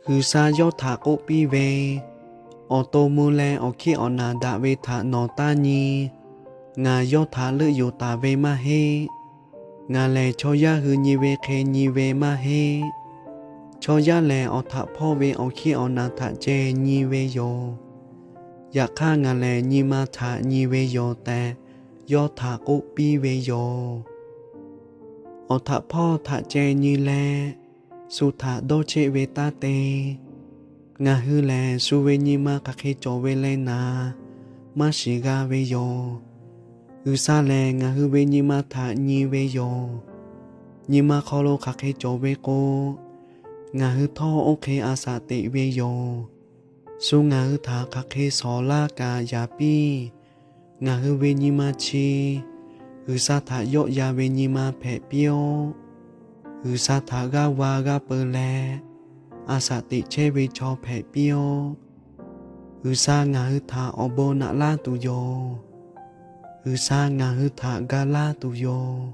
G'uiˬsha yawˇ htaꞈ k'oˆ piˇ ve, Awˬ to mvuh leh awˬ hkiˉ awˬ naˬ daꞈ ve htaꞈ nawˬ taˇ nyi. Ngaˬ yawˇ htaꞈ leuˆ yuˬ taˍ ve maˇ heˆ. Ngaˬ lehˬ chaw yaˇ hui nyi ve hk'e nyi ve maˇ heˆ. Chaw yaˇ lehˬ, awˬ htaꞈ hpawˇ ve awˬ hkiˉ awˬ naˬ htaꞈ ceh nyi ve yoˬ. Yaꞈ hk'aˇ, ngaˬ lehˬ nyi ma htaꞈ nyi ve yoˬ tehꞈ, yawˇ htaꞈ k'oˆ piˇ ve yoˬ. Awˬ htaꞈ hpawˇ htaꞈ ceh nyi leh, shu htaꞈ dawˇ cheˆ ve taˇ te. Ngaˬ hui lehˬ, shu ve nyi ma hk'aˬ hk'e cawˬ ve leh naˍ, maˇ shiˍ g'a ve yoˬ. G'uiˬsha lehˬ, ngaˬ hui ve nyi ma htaꞈ nyi ve yoˬ. Nyi ma hk'aw lo hk'aˬ hk'e cawˬ ve k'o, ngaˬ hui htawˇ oˇ hk'e a shaꞈ teꞈ ve yoˬ. Shu ngaˬ hui htaꞈ hk'aˬ hk'e shawˍ laˇ kaꞈ yaꞈ piˇ. Ngaˬ hui ve nyi ma chi G'uiˬsha htaꞈ yawˆ yan ve nyi ma hpehꞈ piˇ-oˆ. G'uiˬsha htaꞈ g'aˇ va g'aˇ peu leh, a shaꞈ teꞈ chehˇ ve chaw hpehꞈ piˇ-oˆ. G'uiˬsha ngaˬ hui htaꞈ awˬ bon naꞈ laˇ tuˬ yoˬ. G'uiˬsha ngaˬ hui htaꞈ ga laˇ tuˬ yoˬ.